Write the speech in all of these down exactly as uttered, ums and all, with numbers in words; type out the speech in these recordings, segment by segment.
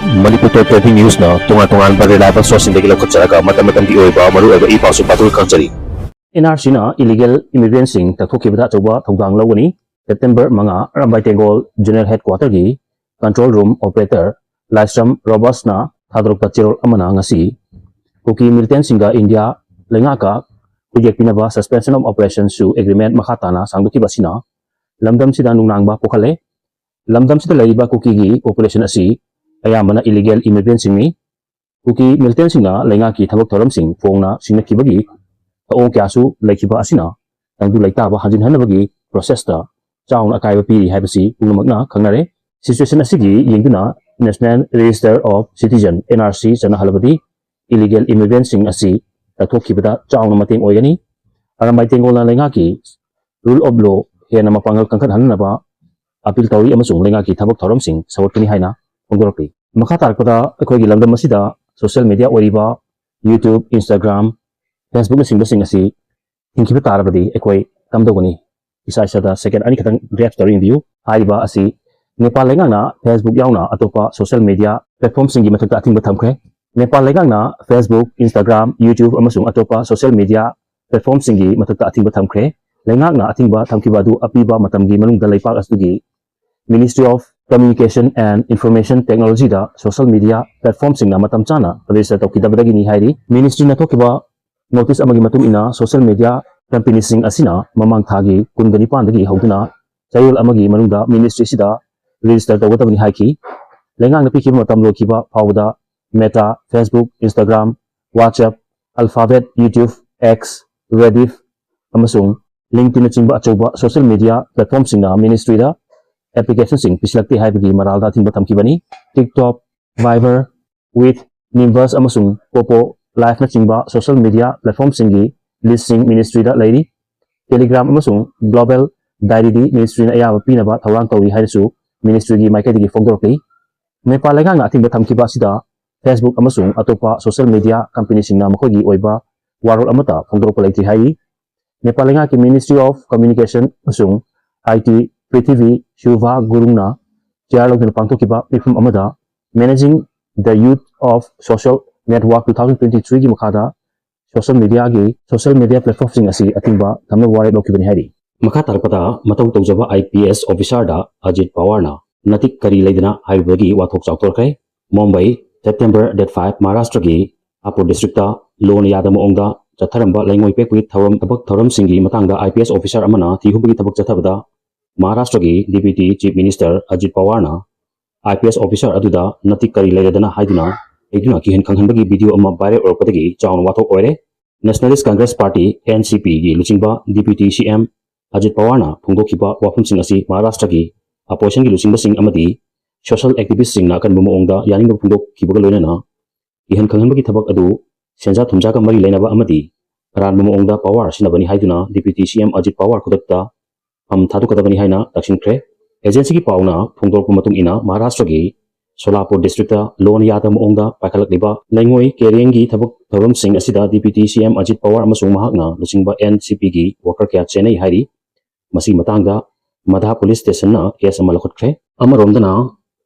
ꯃꯅꯤꯄꯨꯔ ꯇꯣꯞ twenty ꯅ꯭ꯌꯨꯁꯅ ꯇꯣꯉꯥꯟ ꯇꯣꯉꯥꯟꯕ reliable ꯁꯣꯔꯁꯁꯤꯡꯗꯒꯤ ꯂꯧꯈꯠꯆꯔꯒ ꯃꯇꯝ ꯃꯇꯝꯒꯤ ꯑꯣꯏꯕ ꯃꯔꯨꯑꯣꯏꯕ ꯏ ꯄꯥꯎꯁꯤꯡ ꯄꯥꯊꯣꯛ ꯈꯪꯆꯔꯤ꯫ ꯑꯦꯟ ꯑꯥꯔ ꯁꯤꯅ ꯏꯂꯤꯒꯦꯜ ꯏꯃꯤꯒ꯭ꯔꯦꯟꯁꯤꯡ ꯇꯛꯊꯣꯛꯈꯤꯕꯗ ꯑꯆꯧꯕ ꯊꯧꯗꯥꯡ ꯂꯧꯒꯅꯤ꯫ ꯁꯦꯞꯇꯦꯝꯕꯔ ꯃꯉꯥ, ꯑꯔꯥꯝꯕꯥꯏ ꯇꯦꯡꯒꯣꯜ ꯖꯦꯅꯔꯦꯜ ꯍꯦꯗꯀ꯭ꯋꯥꯇꯔꯒꯤ ꯀꯟꯇ꯭ꯔꯣꯜ ꯔꯨꯝ ꯑꯣꯄꯔꯦꯇꯔ ꯂꯥꯏꯁ꯭ꯔꯝ ꯔꯣꯕꯔꯠꯁꯅ ꯊꯥꯗꯣꯔꯛꯄ ꯆꯦꯔꯣꯜ ꯑꯃꯅ ꯉꯁꯤ ꯀꯨꯀꯤ ꯃꯤꯂꯤꯇꯦꯟꯁꯤꯡꯒ ꯏꯟꯗꯤꯌꯥ ꯂꯩꯉꯥꯛꯀ ꯈꯨꯌꯦꯛ ꯄꯤꯅꯕ Suspension of Operations ꯁꯨ ꯑꯦꯒ꯭ꯔꯤꯃꯦꯟ ꯃꯈꯥ ꯇꯥꯅ ꯁꯥꯡꯗꯣꯛꯈꯤꯕ ꯑꯁꯤꯅ ꯂꯝꯗꯝꯁꯤꯗ ꯅꯨꯡꯅꯥꯡꯕ ꯄꯣꯛꯍꯜꯂꯦ꯫ ꯂꯝꯗꯝꯁꯤꯗ ꯂꯩꯔꯤꯕ ꯀꯨꯀꯤꯒꯤ ꯄꯣꯄꯨꯂꯦꯁꯟ ꯑꯁꯤ ꯑꯌꯥꯝꯕꯅ ꯏꯂꯤꯒꯦꯜ ꯏꯃꯤꯒ꯭ꯔꯦꯟꯁꯤꯡꯅꯤ꯫ ꯀꯨꯀꯤ ꯃꯤꯂꯤꯇꯦꯟꯁꯤꯡꯅ ꯂꯩꯉꯥꯛꯀꯤ ꯊꯕꯛ ꯊꯧꯔꯝꯁꯤꯡ ꯐꯣꯡꯅ ꯁꯤꯡꯅꯈꯤꯕꯒꯤ ꯊꯧꯑꯣꯡ ꯀꯌꯥꯁꯨ ꯂꯩꯈꯤꯕ ꯑꯁꯤꯅ ꯇꯪꯗꯨ ꯂꯩꯇꯥꯕ ꯍꯟꯖꯤꯟꯍꯟꯅꯕꯒꯤ ꯄ꯭ꯔꯣꯁꯦꯁꯇ ꯆꯥꯎꯅ ꯑꯀꯥꯏꯕ ꯄꯤꯔꯤ ꯍꯥꯏꯕꯁꯤ ꯄꯨꯝꯅꯃꯛꯅ ꯈꯪꯅꯔꯦ꯫ ꯁꯤꯆꯨꯋꯦꯁꯟ ꯑꯁꯤꯒꯤ ꯌꯦꯡꯗꯨꯅ National Register of Citizen, N R C, ꯆꯠꯅꯍꯜꯂꯕꯗꯤ ꯏꯂꯤꯒꯦꯜ ꯏꯃꯤꯒ꯭ꯔꯦꯟꯁꯤꯡ ꯑꯁꯤ ꯇꯛꯊꯣꯛꯈꯤꯕꯗ ꯆꯥꯎꯅ ꯃꯇꯦꯡ ꯑꯣꯏꯒꯅꯤ꯫ ꯑꯔꯥꯝꯕꯥꯏ ꯇꯦꯡꯒꯣꯜꯅ ꯂꯩꯉꯥꯛꯀꯤ rule of law ꯍꯦꯟꯅ ꯃꯄꯥꯡꯒꯜ ꯀꯟꯈꯠꯍꯟꯅꯕ ꯑꯄꯤꯜ ꯇꯧꯔꯤ ꯑꯃꯁꯨꯡ ꯂꯩꯉꯥꯛꯀꯤ ꯊꯕꯛ ꯊꯧꯔꯝꯁꯤꯡ ꯁꯧꯒꯠꯀꯅꯤ ꯍꯥꯏꯅ ꯐꯣꯡꯗꯣꯔꯛꯂꯤ꯫ ꯃꯈꯥ ꯇꯥꯔꯛꯄꯗ ꯑꯩꯈꯣꯏꯒꯤ ꯂꯝꯗꯝ ꯑꯁꯤꯗ ꯁꯣꯁꯤꯌꯦꯜ ꯃꯤꯗꯤꯌꯥ ꯑꯣꯏꯔꯤꯕ YouTube, Instagram, Facebook ꯅꯆꯤꯡꯕꯁꯤꯡ ꯑꯁꯤ ꯊꯤꯡꯈꯤꯕ ꯇꯥꯔꯕꯗꯤ ꯑꯩꯈꯣꯏ ꯀꯝꯗꯧꯒꯅꯤ? ꯏꯁꯥ ꯏꯁꯥꯗ ꯁꯦꯀꯦꯟ ꯑꯅꯤꯈꯛꯇꯪ ꯒ꯭ꯔꯦꯞ ꯇꯧꯔ ꯌꯦꯡꯕꯤꯌꯨ꯫ ꯍꯥꯏꯔꯤꯕ ꯑꯁꯤ ꯅꯦꯄꯥꯜ ꯂꯩꯉꯥꯛꯅ Facebook ꯌꯥꯎꯅ ꯑꯇꯣꯞꯄ ꯁꯣꯁꯤꯌꯦꯜ ꯃꯤꯗꯤꯌꯥ ꯄ꯭ꯂꯦꯠꯐꯣꯝꯁꯤꯡꯒꯤ ꯃꯊꯛꯇ ꯑꯊꯤꯡꯕ ꯊꯝꯈ꯭ꯔꯦ꯫ ꯅꯦꯄꯥꯜ ꯂꯩꯉꯥꯛꯅ Facebook, Instagram, YouTube ꯑꯃꯁꯨꯡ ꯑꯇꯣꯞꯄ ꯁꯣꯁꯤꯌꯦꯜ ꯃꯤꯗꯤꯌꯥ ꯄ꯭ꯂꯦꯠꯐꯣꯝꯁꯤꯡꯒꯤ ꯃꯊꯛꯇ ꯑꯊꯤꯡꯕ ꯊꯝꯈ꯭ꯔꯦ꯫ ꯂꯩꯉꯥꯛꯅ ꯑꯊꯤꯡꯕ ꯊꯝꯈꯤꯕ ꯑꯗꯨ ꯑꯄꯤꯕ ꯃꯇꯝꯒꯤ ꯃꯅꯨꯡꯗ ꯂꯩꯄꯥꯛ ꯑꯗꯨꯒꯤ Ministry of Communication and Information Technology ꯗ ꯁꯣꯁꯤꯌꯦꯜ ꯃꯤꯗꯤꯌꯥ ꯄ꯭ꯂꯦꯠꯐꯣꯝꯁꯤꯡꯅ ꯃꯇꯝ ꯆꯥꯅ ꯔꯦꯖꯤꯁꯇꯔ ꯇꯧꯈꯤꯗꯕꯗꯒꯤꯅꯤ ꯍꯥꯏꯔꯤ꯫ ꯃꯤꯅꯤꯁꯇ꯭ꯔꯤꯅ ꯊꯣꯛꯈꯤꯕ ꯅꯣꯇꯤꯁ ꯑꯃꯒꯤ ꯃꯇꯨꯡ ꯏꯟꯅ, ꯁꯣꯁꯤꯌꯦꯜ ꯃꯤꯗꯤꯌꯥ ꯀꯝꯄꯦꯅꯤꯁꯤꯡ ꯑꯁꯤꯅ ꯃꯃꯥꯡ ꯊꯥꯒꯤ ꯀꯨꯟꯒ ꯅꯤꯄꯥꯟꯗꯒꯤ ꯍꯧꯗꯨꯅ ꯆꯌꯣꯜ ꯑꯃꯒꯤ ꯃꯅꯨꯡꯗ ꯃꯤꯅꯤꯁꯇ꯭ꯔꯤ ꯑꯁꯤꯗ ꯔꯦꯖꯤꯁꯇꯔ ꯇꯧꯒꯗꯕꯅꯤ ꯍꯥꯏꯈꯤ꯫ ꯂꯩꯉꯥꯛꯅ ꯄꯤꯈꯤꯕ ꯃꯇꯝ ꯂꯣꯏꯈꯤꯕ ꯐꯥꯎꯕꯗ Meta, Facebook, Instagram, WhatsApp, Alphabet, YouTube, X, Rediff ꯑꯃꯁꯨꯡ LinkedInꯅꯆꯤꯡꯕ ꯑꯆꯧꯕ ꯁꯣꯁꯤꯌꯦꯜ ꯃꯤꯗꯤꯌꯥ ꯄ꯭ꯂꯦꯠꯐꯣꯝꯁꯤꯡꯅ ꯃꯤꯅꯤꯁꯇ꯭ꯔꯤꯗ ꯑꯦꯄ꯭ꯂꯤꯀꯦꯁꯟꯁꯤꯡ ꯄꯤꯁꯤꯜꯂꯛꯇꯦ ꯍꯥꯏꯕꯒꯤ ꯃꯔꯥꯜꯗ ꯑꯊꯤꯡꯕ ꯊꯝꯈꯤꯕꯅꯤ꯫ TikTok, Viber, Wix, Nimbus ꯑꯃꯁꯨꯡ Popo Live ꯅꯆꯤꯡꯕ ꯁꯣꯁꯤꯌꯦꯜ ꯃꯤꯗꯤꯌꯥ ꯄ꯭ꯂꯦꯠꯐꯣꯝꯁꯤꯡꯒꯤ ꯂꯤꯁꯁꯤꯡ ꯃꯤꯅꯤꯁꯇ꯭ꯔꯤꯗ ꯂꯩꯔꯤ꯫ Telegram ꯑꯃꯁꯨꯡ Global Diaryꯗꯤ ꯃꯤꯅꯤꯁꯇ꯭ꯔꯤꯅ ꯑꯌꯥꯕ ꯄꯤꯅꯕ ꯊꯧꯔꯥꯡ ꯇꯧꯔꯤ ꯍꯥꯏꯅꯁꯨ ꯃꯤꯅꯤꯁꯇ꯭ꯔꯤꯒꯤ ꯃꯥꯏꯀꯩꯗꯒꯤ ꯐꯣꯡꯗꯣꯔꯛꯂꯤ꯫ ꯅꯦꯄꯥꯜ ꯂꯩꯉꯥꯛꯅ ꯑꯊꯤꯡꯕ ꯊꯝꯈꯤꯕ ꯑꯁꯤꯗ Facebook ꯑꯃꯁꯨꯡ ꯑꯇꯣꯞꯄ ꯁꯣꯁꯤꯌꯦꯜ ꯃꯤꯗꯤꯌꯥ ꯀꯝꯄꯦꯅꯤꯁꯤꯡꯅ ꯃꯈꯣꯏꯒꯤ ꯑꯣꯏꯕ ꯋꯥꯔꯣꯜ ꯑꯃꯠꯇ ꯐꯣꯡꯗꯣꯔꯛꯄ ꯂꯩꯇ꯭ꯔꯤ ꯍꯥꯏꯔꯤ꯫ ꯅꯦꯄꯥꯜ ꯂꯩꯉꯥꯛꯀꯤ Ministry of Communication ꯑꯃꯁꯨꯡ I T Prithvi Subha ꯒꯨꯔꯨꯡꯅ chair ꯂꯧꯗꯨꯅ ꯄꯥꯡꯊꯣꯛꯈꯤꯕ ꯃꯤꯐꯝ ꯑꯃꯗ Managing the Youth of Social Network two thousand twenty-three ꯒꯤ ꯃꯈꯥꯗ social media ꯒꯤ social media platform ꯁꯤꯡ ꯑꯁꯤ ꯑꯊꯤꯡꯕ ꯊꯝꯅꯕ ꯋꯥꯔꯦꯞ ꯂꯧꯈꯤꯕꯅꯤ ꯍꯥꯏꯔꯤ꯫ ꯃꯈꯥ ꯇꯥꯔꯛꯄꯗ ꯃꯇꯧ ꯇꯧꯖꯕ I P S officer ꯗ ꯑꯖꯤꯠ ꯄꯋꯥꯔꯅ ꯅꯇꯤꯛ ꯀꯔꯤ ꯂꯩꯗꯅ ꯍꯥꯏꯔꯨꯕꯒꯤ ꯋꯥꯊꯣꯛ ꯆꯥꯎꯊꯣꯔꯛꯈ꯭ꯔꯦ꯫ ꯃꯨꯝꯕꯥꯏ, September date five, ꯃꯍꯥꯔꯥꯁꯇ꯭ꯔꯒꯤ ꯁꯣꯂꯥꯄꯨꯔ district ꯇ ꯂꯣꯅ ꯌꯥꯗꯕ ꯃꯑꯣꯡꯗ ꯆꯠꯊꯔꯝꯕ ꯂꯩꯉꯣꯏ ꯄꯦꯛꯄꯒꯤ ꯊꯧꯔꯝ, ꯊꯕꯛ ꯊꯧꯔꯝꯁꯤꯡꯒꯤ ꯃꯇꯥꯡꯗ I P S officer ꯑꯃꯅ ꯊꯤꯍꯨꯝꯕꯒꯤ ꯊꯕꯛ ꯆꯠꯊꯕꯗ ꯃꯍꯥꯔꯥꯁꯇ꯭ꯔꯒꯤ Deputy Chief Minister Ajit ꯄꯋꯥꯔꯅ I P S officer ꯑꯗꯨꯗ ꯅꯇꯤꯛ ꯀꯔꯤ ꯂꯩꯔꯗꯅ ꯍꯥꯏꯗꯨꯅ ꯍꯩꯗꯨꯅ ꯀꯤꯍꯟ ꯈꯪꯍꯟꯕꯒꯤ video ꯑꯃ viral ꯑꯣꯏꯔꯛꯄꯗꯒꯤ ꯆꯥꯎꯅ ꯋꯥꯊꯣꯛ ꯑꯣꯏꯔꯦ꯫ Nationalist Congress Party, N C P ꯒꯤ ꯂꯨꯆꯤꯡꯕ Deputy C M ꯑꯖꯤꯠ ꯄꯋꯥꯔꯅ ꯐꯣꯡꯗꯣꯛꯈꯤꯕ ꯋꯥꯐꯝꯁꯤꯡ ꯑꯁꯤ ꯃꯍꯥꯔꯥꯁꯇ꯭ꯔꯒꯤ opposition ꯒꯤ ꯂꯨꯆꯤꯡꯕꯁꯤꯡ ꯑꯃꯗꯤ social activist ꯁꯤꯡꯅ ꯑꯀꯟꯕ ꯃꯑꯣꯡꯗ ꯌꯥꯅꯤꯡꯗꯕ ꯐꯣꯡꯗꯣꯛꯈꯤꯕꯒ ꯂꯣꯏꯅꯅ ꯀꯤꯍꯟ ꯈꯪꯍꯟꯕꯒꯤ ꯊꯕꯛ ꯑꯗꯨ ꯁꯦꯟꯖꯥ ꯊꯨꯝꯖꯥꯒ ꯃꯔꯤ ꯂꯩꯅꯕ ꯑꯃꯗꯤ ꯑꯔꯥꯟꯕ ꯃꯑꯣꯡꯗ power ꯁꯤꯖꯤꯟꯅꯕꯅꯤ ꯍꯥꯏꯗꯨꯅ Deputy C M Ajit power ꯈꯨꯗꯛꯇ ꯐꯝ ꯊꯥꯗꯣꯛꯀꯗꯕꯅꯤ ꯍꯥꯏꯅ ꯇꯛꯁꯤꯟꯈ꯭ꯔꯦ꯫ Agency ꯒꯤ ꯄꯥꯎꯅ ꯐꯣꯡꯗꯣꯔꯛꯄ ꯃꯇꯨꯡ ꯏꯟꯅ ꯃꯍꯥꯔꯥꯁꯇ꯭ꯔꯒꯤ ꯁꯣꯂꯥꯄꯨꯔ district ꯇ ꯂꯣꯅ ꯌꯥꯗꯕ ꯃꯑꯣꯡꯗ ꯄꯥꯏꯈꯠꯂꯛꯂꯤꯕ ꯂꯩꯉꯣꯏ carrying ꯒꯤ ꯊꯕꯛ ꯊꯧꯔꯝꯁꯤꯡ ꯑꯁꯤꯗ Deputy C M Ajit power ꯑꯃꯁꯨꯡ ꯃꯍꯥꯛꯅ ꯂꯨꯆꯤꯡꯕ N C P ꯒꯤ worker ꯀꯌꯥ ꯆꯦꯟꯅꯩ ꯍꯥꯏꯔꯤ꯫ ꯃꯁꯤꯒꯤ ꯃꯇꯥꯡꯗ ꯃꯙꯥ police station ꯅ case ꯑꯃ ꯂꯧꯈꯠꯈ꯭ꯔꯦ꯫ ꯑꯃꯔꯣꯝꯗꯅ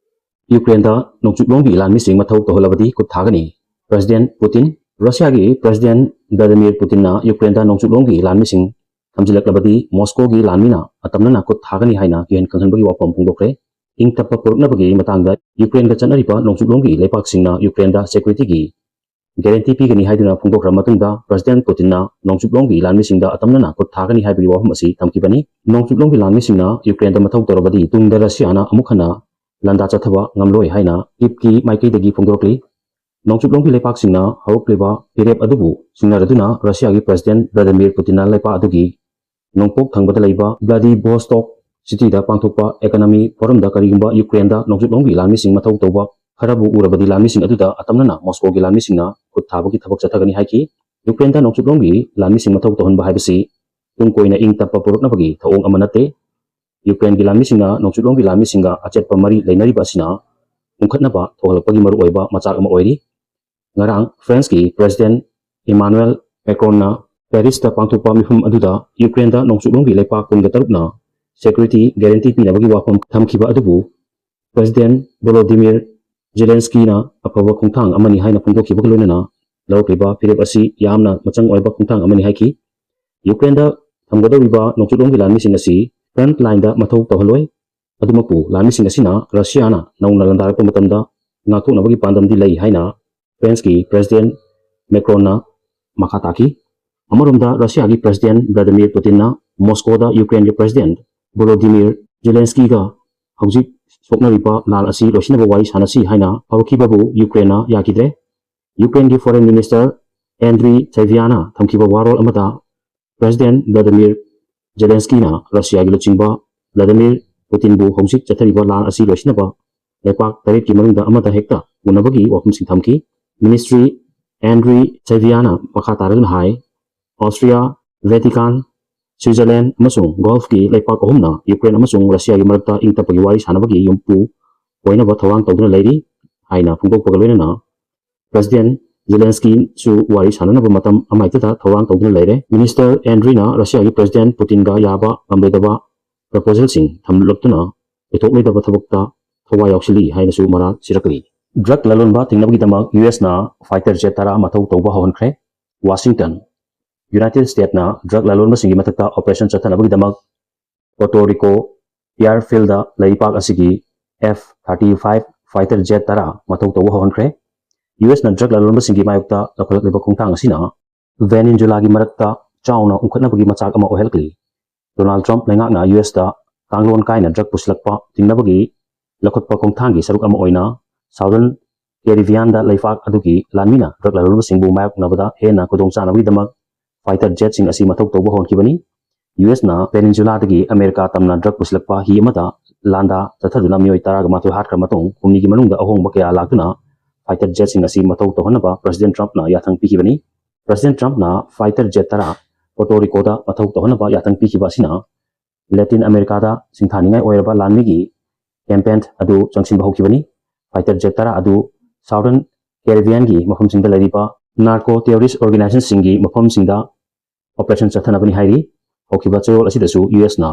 ꯌꯨꯀ꯭ꯔꯦꯟꯗ ꯅꯣꯡꯆꯨꯞꯂꯣꯝꯒꯤ ꯂꯥꯟꯃꯤꯁꯤꯡ ꯃꯊꯧ ꯇꯧꯍꯜꯂꯕꯗꯤ ꯈꯨꯠ ꯊꯥꯒꯅꯤ꯫ President Putin, ꯔꯨꯁꯤꯌꯥꯒꯤ President Vladimir Putin ꯅ ꯌꯨꯀ꯭ꯔꯦꯟꯗ ꯅꯣꯡꯆꯨꯞꯂꯣꯝꯒꯤ ꯂꯥꯟꯃꯤꯁꯤꯡ ꯊꯝꯖꯤꯜꯂꯛꯂꯕꯗꯤ ꯃꯣꯁꯀꯣꯒꯤ ꯂꯥꯟꯃꯤꯅ ꯑꯇꯝꯅꯅ ꯈꯨꯠ ꯊꯥꯒꯅꯤ ꯍꯥꯏꯅ ꯀꯤꯍꯟ ꯈꯪꯍꯟꯕꯒꯤ ꯋꯥꯐꯝ ꯐꯣꯡꯗꯣꯛꯈ꯭ꯔꯦ꯫ ꯏꯪ ꯇꯞꯄ ꯄꯨꯔꯛꯅꯕꯒꯤ ꯃꯇꯥꯡꯗ ꯌꯨꯀ꯭ꯔꯦꯟꯒ ꯆꯠꯅꯔꯤꯕ ꯅꯣꯡꯆꯨꯞꯂꯣꯝꯒꯤ ꯂꯩꯄꯥꯛꯁꯤꯡꯅ ꯌꯨꯀ꯭ꯔꯦꯟꯗ security ꯒꯤ guarantee ꯄꯤꯒꯅꯤ ꯍꯥꯏꯗꯨꯅ ꯐꯣꯡꯗꯣꯛꯈ꯭ꯔ ꯃꯇꯨꯡꯗ President Putin ꯅ ꯅꯣꯡꯆꯨꯞꯂꯣꯝꯒꯤ ꯂꯥꯟꯃꯤꯁꯤꯡꯗ ꯑꯇꯝꯅꯅ ꯈꯨꯠ ꯊꯥꯒꯅꯤ ꯍꯥꯏꯕꯒꯤ ꯋꯥꯐꯝ ꯑꯁꯤ ꯊꯝꯈꯤꯕꯅꯤ꯫ ꯅꯣꯡꯆꯨꯞꯂꯣꯝꯒꯤ ꯂꯥꯟꯃꯤꯁꯤꯡꯅ ꯌꯨꯀ꯭ꯔꯦꯟꯗ ꯃꯊꯧ ꯇꯧꯔꯕꯗꯤ ꯇꯨꯡꯗ ꯔꯁꯤꯌꯥꯅ ꯑꯃꯨꯛ ꯍꯟꯅ ꯂꯥꯟꯗꯥ ꯆꯠꯊꯕ ꯉꯝꯂꯣꯏ ꯍꯥꯏꯅ ꯀꯤꯞꯀꯤ ꯃꯥꯏꯀꯩꯗꯒꯤ ꯐꯣꯡꯗꯣꯔꯛꯂꯤ꯫ ꯅꯣꯡꯆꯨꯞꯂꯣꯝꯒꯤ ꯂꯩꯄꯥꯛꯁꯤꯡꯅ ꯍꯧꯔꯛꯂꯤꯕ ꯐꯤꯔꯦꯞ ꯑꯗꯨꯕꯨ ꯁꯤꯡꯅꯔꯗꯨꯅ ꯔꯁꯤꯌꯥꯒꯤ President Vladimir Putin ꯅ ꯂꯩꯄꯥꯛ ꯑꯗꯨꯒꯤ ꯅꯣꯡꯄꯣꯛ ꯊꯪꯕꯗ ꯂꯩꯕ Vladivostok city ꯗ ꯄꯥꯡꯊꯣꯛꯄ economy forum ꯗ ꯀꯔꯤꯒꯨꯝꯕ ꯌꯨꯀ꯭ꯔꯦꯟꯗ ꯅꯣꯡꯆꯨꯞꯂꯣꯝꯒꯤ ꯂꯥꯟꯃꯤꯁꯤꯡ ꯃꯊꯧ ꯇꯧꯕ ꯈꯔꯕꯨ ꯎꯔꯕꯗꯤ ꯂꯥꯟꯃꯤꯁꯤꯡ ꯑꯗꯨꯗ ꯑꯇꯝꯅꯅ ꯃꯣꯁꯀꯣꯒꯤ ꯂꯥꯟꯃꯤꯁꯤꯡꯅ ꯈꯨꯠ ꯊꯥꯕꯒꯤ ꯊꯕꯛ ꯆꯠꯊꯒꯅꯤ ꯍꯥꯏꯈꯤ꯫ ꯌꯨꯀ꯭ꯔꯦꯟꯗ ꯅꯣꯡꯆꯨꯞꯂꯣꯝꯒꯤ ꯂꯥꯟꯃꯤꯁꯤꯡ ꯃꯊꯧ ꯇꯧꯍꯟꯕ ꯍꯥꯏꯕꯁꯤ ꯇꯨꯡ ꯀꯣꯏꯅ ꯏꯪ ꯇꯞꯄ ꯄꯨꯔꯛꯅꯕꯒꯤ ꯊꯧꯑꯣꯡ ꯑꯃ ꯅꯠꯇꯦ꯫ ꯌꯨꯀ꯭ꯔꯦꯟꯒꯤ ꯂꯥꯟꯃꯤꯁꯤꯡꯅ ꯅꯣꯡꯆꯨꯞꯂꯣꯝꯒꯤ ꯂꯥꯟꯃꯤꯁꯤꯡꯒ ꯑꯆꯦꯠꯄ ꯃꯔꯤ ꯂꯩꯅꯔꯤꯕ ꯑꯁꯤꯅ ꯄꯨꯡꯈꯠꯅꯕ ꯊꯣꯛꯍꯜꯂꯛꯄꯒꯤ ꯃꯔꯨꯑꯣꯏꯕ ꯃꯆꯥꯛ ꯑꯃ ꯑꯣꯏꯔꯤ꯫ ꯉꯔꯥꯡ ꯐ꯭ꯔꯦꯟꯁꯀꯤ President Emmanuel Macron ꯅ ꯄꯦꯔꯤꯁꯇ ꯄꯥꯡꯊꯣꯛꯄ ꯃꯤꯐꯝ ꯑꯗꯨꯗ ꯌꯨꯀ꯭ꯔꯦꯟꯗ ꯅꯣꯡꯆꯨꯞꯂꯣꯝꯒꯤ ꯂꯩꯄꯥꯛ ꯀꯨꯟꯒ ꯇꯔꯨꯛꯅ security guarantee ꯄꯤꯅꯕꯒꯤ ꯋꯥꯐꯝ ꯊꯝꯈꯤꯕ ꯑꯗꯨꯕꯨ President Volodymyr ꯖꯦꯂꯦꯟꯁꯀꯤꯅ ꯑꯐꯕ ꯈꯣꯡꯊꯥꯡ ꯑꯃꯅꯤ ꯍꯥꯏꯅ ꯐꯣꯡꯗꯣꯛꯈꯤꯕꯒ ꯂꯣꯏꯅꯅ ꯂꯧꯔꯛꯂꯤꯕ ꯐꯤꯔꯦꯞ ꯑꯁꯤ ꯌꯥꯝꯅ ꯃꯆꯪ ꯑꯣꯏꯕ ꯈꯣꯡꯊꯥꯡ ꯑꯃꯅꯤ ꯍꯥꯏꯈꯤ꯫ ꯌꯨꯀ꯭ꯔꯦꯟꯗ ꯊꯝꯒꯗꯧꯔꯤꯕ ꯅꯣꯡꯆꯨꯞꯂꯣꯝꯒꯤ ꯂꯥꯟꯃꯤꯁꯤꯡ ꯑꯁꯤ front lineꯗ ꯃꯊꯧ ꯇꯧꯍꯜꯂꯣꯏ꯫ ꯑꯗꯨꯃꯛꯄꯨ ꯂꯥꯟꯃꯤꯁꯤꯡ ꯑꯁꯤꯅ ꯔꯁꯤꯌꯥꯅ ꯅꯧꯅ ꯂꯥꯟꯗꯥꯔꯛꯄ ꯃꯇꯝꯗ ꯉꯥꯛꯊꯣꯛꯅꯕꯒꯤ ꯄꯥꯟꯗꯝꯗꯤ ꯂꯩ ꯍꯥꯏꯅ ꯐ꯭ꯔꯦꯟꯁꯀꯤ ꯄ꯭ꯔꯦꯁꯤꯗꯦꯟ ꯃꯦꯀ꯭ꯔꯣꯟꯅ ꯃꯈꯥ ꯇꯥꯈꯤ꯫ ꯑꯃꯔꯣꯝꯗ ꯔꯁꯤꯌꯥꯒꯤ ꯄ꯭ꯔꯦꯁꯤꯗꯦꯟ ꯚ꯭ꯂꯥꯗꯤꯃꯤꯔ ꯄꯨꯇꯤꯟꯅ ꯃꯣꯁꯀꯣꯗ ꯌꯨꯀ꯭ꯔꯦꯟꯒꯤ ꯄ꯭ꯔꯦꯁꯤꯗꯦꯟ ꯚꯣꯂꯣꯗꯤꯃꯤꯔ ꯖꯦꯂꯦꯟꯁꯀꯤꯒ ꯍꯧꯖꯤꯛ ꯁꯣꯛꯅꯔꯤꯕ ꯂꯥꯜ ꯑꯁꯤ ꯂꯣꯏꯁꯤꯟꯅꯕ ꯋꯥꯔꯤ ꯁꯥꯟꯅꯁꯤ ꯍꯥꯏꯅ ꯍꯧꯔꯛꯈꯤꯕꯕꯨ ꯌꯨꯀ꯭ꯔꯦꯟꯅ ꯌꯥꯈꯤꯗ꯭ꯔꯦ꯫ ꯌꯨꯀ꯭ꯔꯦꯟꯒꯤ ꯐꯣꯔꯦꯟ ꯃꯤꯅꯤꯁꯇꯔ ꯑꯦꯟꯗ꯭ꯔꯤ ꯁꯦꯚꯤꯌꯥꯅ ꯊꯝꯈꯤꯕ ꯋꯥꯔꯣꯜ ꯑꯃꯗ ꯄ꯭ꯔꯦꯁꯤꯗꯦꯟ ꯚ꯭ꯂꯥꯗꯤꯃꯤꯔ ꯖꯦꯂꯦꯟꯁꯀꯤꯅ ꯔꯁꯤꯌꯥꯒꯤ ꯂꯨꯆꯤꯡꯕ ꯚ꯭ꯂꯥꯗꯤꯃꯤꯔ ꯄꯨꯇꯤꯟꯕꯨ ꯍꯧꯖꯤꯛ ꯆꯠꯊꯔꯤꯕ ꯂꯥꯟ ꯑꯁꯤ ꯂꯣꯏꯁꯤꯟꯅꯕ ꯂꯩꯄꯥꯛ ꯇꯔꯦꯠꯀꯤ ꯃꯅꯨꯡꯗ ꯑꯃꯗ ꯍꯦꯛꯇ ꯎꯅꯕꯒꯤ ꯋꯥꯐꯝꯁꯤꯡ ꯊꯝꯈꯤ꯫ ꯃꯤꯅꯤꯁꯇ꯭ꯔꯤ ꯑꯦꯟꯗ꯭ꯔꯤ ꯁꯦꯚꯤꯌꯥꯅ ꯃꯈꯥ ꯇꯥꯔꯗꯨꯅ ꯍꯥꯏ, ꯑꯣꯁꯇ꯭ꯔꯤꯌꯥ, ꯚꯦꯇꯤꯀꯥꯟ, ꯁ꯭ꯋꯤꯖꯔꯂꯦꯟ ꯑꯃꯁꯨꯡ ꯒꯜꯐꯀꯤ ꯂꯩꯄꯥꯛ ꯑꯍꯨꯝꯅ ꯌꯨꯀ꯭ꯔꯦꯟ ꯑꯃꯁꯨꯡ ꯔꯁꯤꯌꯥꯒꯤ ꯃꯔꯛꯇ ꯏꯪ ꯇꯞꯄꯒꯤ ꯋꯥꯔꯤ ꯁꯥꯟꯅꯕꯒꯤ ꯌꯨꯝꯄꯨ ꯑꯣꯏꯅꯕ ꯊꯧꯔꯥꯡ ꯇꯧꯗꯨꯅ ꯂꯩꯔꯤ ꯍꯥꯏꯅ ꯐꯣꯡꯗꯣꯛꯄꯒ ꯂꯣꯏꯅꯅ ꯄ꯭ꯔꯦꯁꯤꯗꯦꯟ ꯖꯦꯂꯦꯟꯁꯀꯤꯁꯨ ꯋꯥꯔꯤ ꯁꯥꯟꯅꯅꯕ ꯃꯇꯝ ꯑꯃꯍꯦꯛꯇꯗ ꯊꯧꯔꯥꯡ ꯇꯧꯗꯨꯅ ꯂꯩꯔꯦ꯫ ꯃꯤꯅꯤꯁꯇꯔ ꯑꯦꯟꯗ꯭ꯔꯤꯅ ꯔꯁꯤꯌꯥꯒꯤ ꯄ꯭ꯔꯦꯁꯤꯗꯦꯟ ꯄꯨꯇꯤꯟꯒ ꯌꯥꯕ ꯉꯝꯂꯣꯏꯗꯕ ꯄ꯭ꯔꯄꯣꯖꯦꯜꯁꯤꯡ ꯊꯝꯂꯛꯇꯨꯅ ꯑꯣꯏꯊꯣꯛꯂꯣꯏꯗꯕ ꯊꯕꯛꯇ ꯊꯋꯥꯏ ꯌꯥꯎꯁꯤꯜꯂꯤ ꯍꯥꯏꯅꯁꯨ ꯃꯔꯥꯜ ꯁꯤꯔꯛꯂꯤ꯫ ꯗ꯭ꯔꯒ ꯂꯂꯣꯟꯕ ꯊꯤꯡꯅꯕꯒꯤꯗꯃꯛ ꯌꯨ ꯑꯦꯁꯅ ꯐꯥꯏꯇꯔ ꯖꯦꯠ ꯇꯔꯥ ꯃꯊꯧ ꯇꯧꯕ ꯍꯧꯍꯟꯈ꯭ꯔꯦ꯫ ꯋꯥꯁꯤꯡꯇꯟ, ꯌꯨꯅꯥꯏꯇꯦꯗ ꯁ꯭ꯇꯦꯠꯅ ꯗ꯭ꯔꯒ ꯂꯂꯣꯟꯕꯁꯤꯡꯒꯤ ꯃꯊꯛꯇ ꯑꯣꯄꯔꯦꯁꯟ ꯆꯠꯊꯅꯕꯒꯤꯗꯃꯛ ꯄꯣꯔꯇꯣ ꯔꯤꯀꯣ ꯑꯦꯌꯔꯐꯤꯜꯗ ꯂꯩꯄꯥꯛ ꯑꯁꯤꯒꯤ F thirty five fighter Z ꯇꯔꯥ ꯃꯊꯧ ꯇꯧꯕ ꯍꯧꯍꯟꯈ꯭ꯔꯦ꯫ ꯌꯨ ꯑꯦꯁꯅ ꯗ꯭ꯔꯒ ꯂꯂꯣꯟꯕꯁꯤꯡꯒꯤ ꯃꯥꯌꯣꯛꯇ ꯂꯧꯈꯠꯂꯛꯂꯤꯕ ꯈꯣꯡꯊꯥꯡ ꯑꯁꯤꯅ ꯚꯦꯅꯤꯟꯖꯨꯂꯥꯒꯤ ꯃꯔꯛꯇ ꯆꯥꯎꯅ ꯎꯪꯈꯠꯅꯕꯒꯤ ꯃꯆꯥꯛ ꯑꯃ ꯑꯣꯏꯍꯜꯂꯛꯂꯤ꯫ ꯗꯣꯅꯥꯜꯗ ꯇ꯭ꯔꯝꯞ ꯂꯩꯉꯥꯛꯅ ꯌꯨ ꯑꯦꯁꯇ ꯀꯥꯡꯂꯣꯟ ꯀꯥꯏꯅ ꯗ꯭ꯔꯒ ꯄꯨꯁꯤꯜꯂꯛꯄ ꯊꯤꯡꯅꯕꯒꯤ ꯂꯧꯈꯠꯄ ꯈꯣꯡꯊꯥꯡꯒꯤ ꯁꯔꯨꯛ ꯑꯃ ꯑꯣꯏꯅ ꯁꯥꯎꯗꯔꯟ ꯀꯦꯔꯤꯕꯤꯌꯥꯟꯗ ꯂꯩꯄꯥꯛ ꯑꯗꯨꯒꯤ ꯂꯥꯟꯃꯤꯅ ꯗ꯭ꯔꯒ ꯂꯂꯣꯟꯕꯁꯤꯡꯕꯨ ꯃꯥꯌꯣꯛꯅꯕꯗ ꯍꯦꯟꯅ ꯈꯨꯗꯣꯡꯆꯥꯅꯕꯒꯤꯗꯃꯛ ꯐꯥꯏꯇꯔ ꯖꯦꯠꯁꯤꯡ ꯑꯁꯤ ꯃꯊꯧ ꯇꯧꯕ ꯍꯧꯍꯟꯈꯤꯕꯅꯤ꯫ ꯌꯨ ꯑꯦꯁꯅ ꯄꯦꯅꯤꯟꯁꯨꯂꯥꯗꯒꯤ ꯑꯃꯦꯔꯤꯀꯥ ꯇꯝꯅ ꯗ꯭ꯔꯒ ꯄꯨꯁꯤꯜꯂꯛꯄ ꯍꯤ ꯑꯃꯗ ꯂꯥꯟꯗꯥ ꯆꯠꯊꯗꯨꯅ ꯃꯤꯑꯣꯏ ꯇꯔꯥꯒ ꯃꯥꯊꯣꯏ ꯍꯥꯠꯈ꯭ꯔ ꯃꯇꯨꯡ ꯍꯨꯝꯅꯤꯒꯤ ꯃꯅꯨꯡꯗ ꯑꯍꯣꯡꯕ ꯀꯌꯥ ꯂꯥꯛꯇꯨꯅ ꯐꯥꯏꯇꯔ ꯖꯦꯠꯁꯤꯡ ꯑꯁꯤ ꯃꯊꯧ ꯇꯧꯍꯟꯅꯕ ꯄ꯭ꯔꯦꯁꯤꯗꯦꯟ ꯇ꯭ꯔꯝꯞꯅ ꯌꯥꯊꯪ ꯄꯤꯈꯤꯕꯅꯤ꯫ ꯄ꯭ꯔꯦꯁꯤꯗꯦꯟ ꯇ꯭ꯔꯝꯞꯅ ꯐꯥꯏꯇꯔ ꯖꯦꯠ ꯇꯔꯥ ꯄꯣꯔꯇꯣ ꯔꯤꯀꯣꯗ ꯃꯊꯧ ꯇꯧꯍꯟꯅꯕ ꯌꯥꯊꯪ ꯄꯤꯈꯤꯕ ꯑꯁꯤꯅ ꯂꯦꯇꯤꯟ ꯑꯃꯦꯔꯤꯀꯥꯗ ꯁꯤꯡꯊꯥꯅꯤꯡꯉꯥꯏ ꯑꯣꯏꯔꯕ ꯂꯥꯟꯃꯤꯒꯤ ꯀꯦꯝꯄꯦꯟ ꯑꯗꯨ ꯆꯪꯁꯤꯟꯕ ꯍꯧꯈꯤꯕꯅꯤ꯫ ꯐꯥꯏꯇꯔ ꯖꯦꯠ ꯇꯔꯥ ꯑꯗꯨ ꯁꯥꯎꯗꯔꯟ ꯀꯦꯔꯤꯕꯤꯌꯟꯒꯤ ꯃꯐꯝꯁꯤꯡꯗ ꯂꯩꯔꯤꯕ ꯅꯥꯔꯀꯣ ꯇꯦꯔꯣꯔꯤꯁ ꯑꯣꯔꯒꯅꯥꯏꯖꯦꯁꯟꯁꯤꯡꯒꯤ ꯃꯐꯝꯁꯤꯡꯗ ꯑꯣꯄꯔꯦꯁꯟ ꯆꯠꯊꯅꯕꯅꯤ ꯍꯥꯏꯔꯤ꯫ ꯍꯧꯈꯤꯕ ꯆꯌꯣꯜ ꯑꯁꯤꯗꯁꯨ ꯌꯨ ꯑꯦꯁꯅ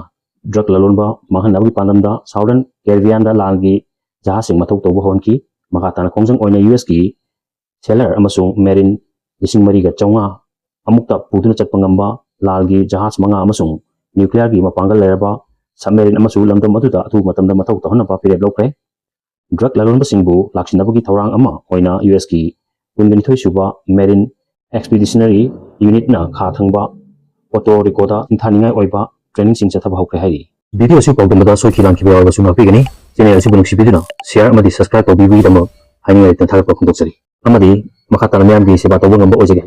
ꯗ꯭ꯔꯒ ꯂꯂꯣꯟꯕ ꯃꯥꯡꯍꯟꯅꯕꯒꯤ ꯄꯥꯟꯗꯝꯗ ꯁꯥꯎꯗꯔꯟ ꯀꯦꯔꯤꯕꯤꯌꯟꯗ ꯂꯥꯟꯒꯤ ꯖꯍꯥꯖꯁꯤꯡ ꯃꯊꯧ ꯇꯧꯕ ꯍꯧꯍꯟꯈꯤ꯫ ꯃꯈꯥ ꯇꯥꯅ ꯈꯣꯡꯖꯪ ꯑꯣꯏꯅ ꯌꯨ ꯑꯦꯁꯀꯤ ꯁꯦꯂꯔ ꯑꯃꯁꯨꯡ ꯃꯦꯔꯤꯟ ꯂꯤꯁꯤꯡ ꯃꯔꯤꯒ ꯆꯥꯝꯃꯉꯥ ꯑꯃꯨꯛꯇ ꯄꯨꯗꯨꯅ ꯆꯠꯄ ꯉꯝꯕ ꯂꯥꯜꯒꯤ ꯖꯍꯥꯖ ꯃꯉꯥ ꯑꯃꯁꯨꯡ ꯅ꯭ꯌꯨꯀ꯭ꯂꯤꯌꯔꯒꯤ ꯃꯄꯥꯡꯒꯜ ꯂꯩꯔꯕ ꯁꯕꯃꯦꯔꯤꯟ ꯑꯃꯁꯨ ꯂꯝꯗꯝ ꯑꯗꯨꯗ ꯑꯊꯨꯕ ꯃꯇꯝꯗ ꯃꯊꯧ ꯇꯧꯍꯟꯅꯕ ꯐꯤꯔꯦꯞ ꯂꯧꯈ꯭ꯔꯦ꯫ ꯗ꯭ꯔꯒ ꯂꯂꯣꯟꯕꯁꯤꯡꯕꯨ ꯂꯥꯛꯁꯤꯟꯅꯕꯒꯤ ꯊꯧꯔꯥꯡ ꯑꯃ ꯑꯣꯏꯅ ꯌꯨ ꯑꯦꯁꯀꯤ ꯀꯨꯟꯒ ꯅꯤꯊꯣꯏ ꯁꯨꯕ ꯃꯦꯔꯤꯟ ꯑꯦꯛꯁꯄꯤꯗꯤꯁꯅꯔꯤ ꯌꯨꯅꯤꯠꯅ ꯈꯥ ꯊꯪꯕ ꯄꯣꯇꯣ ꯔꯤꯀꯣꯗ ꯁꯤꯡꯊꯥꯅꯤꯡꯉꯥꯏ ꯑꯣꯏꯕ ꯇ꯭ꯔꯦꯅꯤꯡꯁꯤꯡ ꯆꯠꯊꯕ ꯍꯧꯈ꯭ꯔꯦ ꯍꯥꯏꯔꯤ꯫ ꯚꯤꯗꯤꯑꯣ ꯑꯁꯤ ꯄꯥꯎꯗꯝꯕꯗ ꯁꯣꯏꯈꯤ ꯂꯥꯟꯈꯤꯕ ꯌꯥꯎꯔꯕꯁꯨ ꯉꯥꯛꯄꯤꯒꯅꯤ꯫ ꯆꯦꯅꯦꯜ ꯑꯁꯤꯕꯨ ꯅꯨꯡꯁꯤꯕꯤꯗꯨꯅ ꯁꯤꯌꯥꯔ ꯑꯃꯗꯤ ꯁꯕꯁꯀ꯭ꯔꯥꯏꯕ ꯇꯧꯕꯤꯕꯒꯤꯗꯃꯛ ꯍꯥꯏꯅꯤꯡꯉꯥꯏ ꯂꯩꯇꯅ ꯊꯥꯒꯠꯄ ꯐꯣꯡꯗꯣꯛꯆꯔꯤ꯫ ꯑꯃꯗꯤ ꯃꯈꯥ ꯇꯥꯅ ꯃꯤꯌꯥꯝꯒꯤ ꯁꯦꯕꯥ ꯇꯧꯕ ꯉꯝꯕ ꯑꯣꯏꯖꯒꯦ꯫